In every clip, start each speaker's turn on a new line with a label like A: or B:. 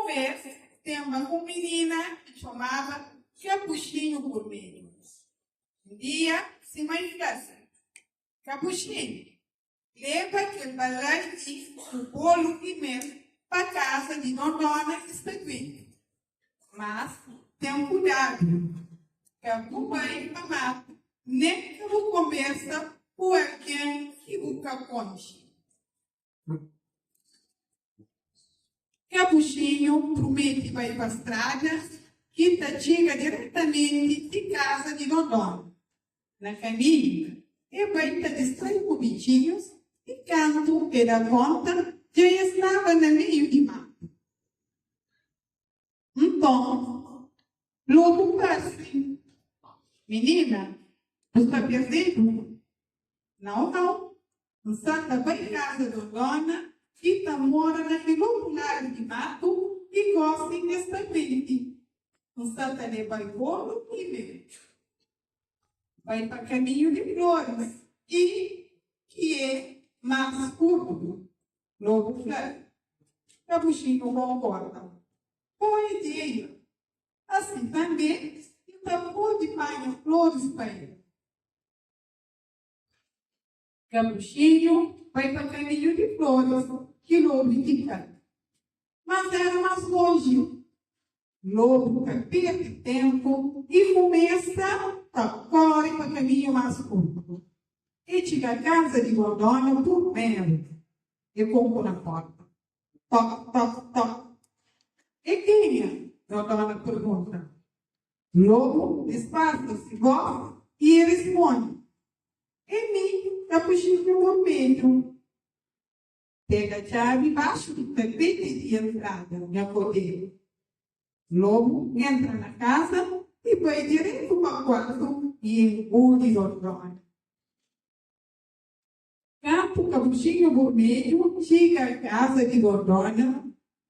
A: bês, tenba un minina ki txomaba Kapuxinhu Burmedju. Un dia, se mãe fla-s, Kapuxinhu, leba kel balai li ku bolu i mel pa kaza di Dondona ki sta duenti. Mas, ten kudadu, ka bu bai pa matu nen ka bu konbersa ku algen ki bu ka konxe. Kapuxinhu prumete bai pa strada ki ta txiga diretamenti ti kaza di Dondona. Na kaminhu, e bai ta distrai ku bitxinhus i kantu e da konta dja e staba na meiu di matu. Nton, lobu parse. Minina, bu sta perdedu? Nau, nau. N sta ta bai kaza Dondona ki ta mora na kel otu ladu di matu i gosi e sta duenti. N sta ta leba-l bolu i mel. Bai pa kaminhu di floris i ki e más kurtu. Lobu fla-l. Kapuxinhu konkorda. Boa ideia! Asi tanbe N ta pode panha floris pa el. Kapuxinhu bai pa kaminhu di floris ki Lobu indika-l. Mas éra más lonji. Lobu ka perde ténpu i kumesa ta kóre pa kaminhu más kurtu. E txiga kaza di Dondona purmeru. E konku na pórta. Tok, tok, tok. É kenha? Dondona pergunta. Lobu disfarsa si vós i e risponde, É mi, Kapuxinhu Burmedju. Pega txabi baxu di tapeti di entrada, nha kodê. Lobu entra na kaza i bai diretu pa kuartu i enguli Dondona. Kantu Kapuxinhu Burmedju txiga kaza di Dondona,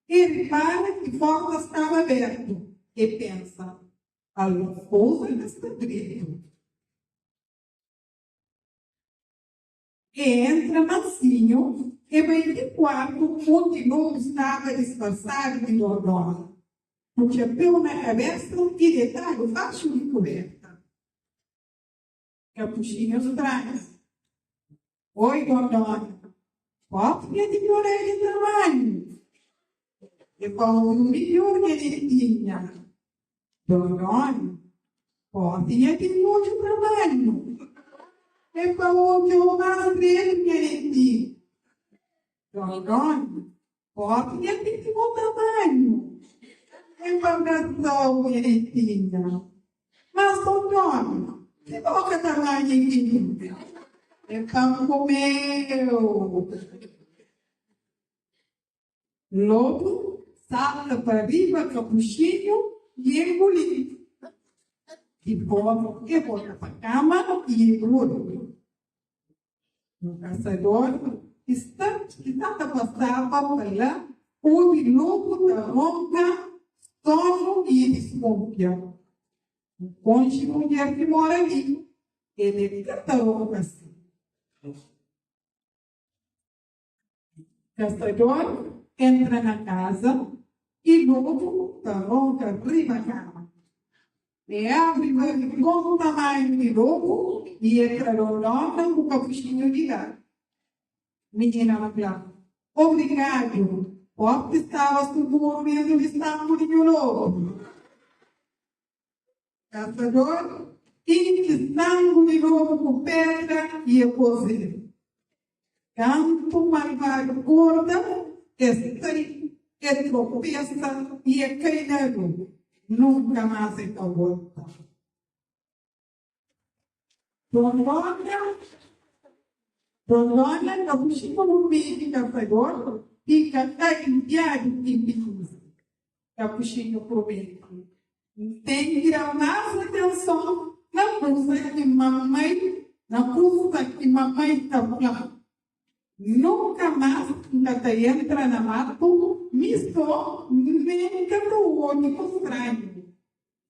A: e ripara ki porta staba abertu. E pensa, Algun kuza ka sta dretu. E entra mansinhu, e bai ti kuartu undi Lobu staba disfarsadu di Dondona, ku txapéu na kabésa i detadu baxu di kuberta. Kapuxinhu stranha. Oi, Dondona, Portinha di Pioré di tamanhu É pa obi un midjor nha netinha. Dondona, Portinha di mutu tamanhu É pa obi o más dretu nha netinha. Dondona, Portinha di bo tamanhu É pa abrasa-u nha netinha. Mas Dondona, ki boka tamanhu ki É pa N kume-u. Lobu salta pa riba Kapuxinhu i e nguli-l. Dipôs e bota pa kama i e durmi. Un kasador ki sta ki ta ta pasaba pa la obi lobu ta ronka sonu i e diskunfia. N konxe mudjer ki mora li, el é ka ta ronka si. Kasador entra na kaza i lobu ta ronka riba kama. E abri barrigon tamanhu di lobu i e tra Dondona ku Kapuxinhu di la. Minina fla, Obrigadu, forti staba suguru dentu di saku di nhu lobu. Kasador intxi sangu di lobu ku pedra i e koze-l. Kantu malvadu korda, e sai, e tropesa i e kai na ru, nunka más e ka volta. Dondona, Dondona Kapuxinhu Burmedju Kasador fika aliviadu i filis. Kapuxinhu promete, N ten ki da más atenson na kuza ki mamai na kuza ki mamai ta fla-m. Nunka más N ka ta entra na matu mi sô nen N ka ta odja ku stranhu.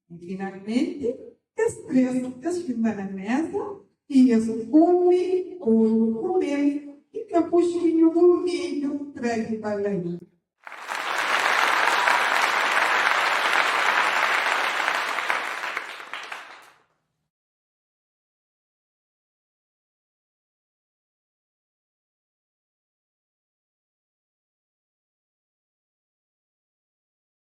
A: I finalmenti, es três es xinta na méza i es kume bolu ku mel ki Kapuxinhu Burmedju traze pa la.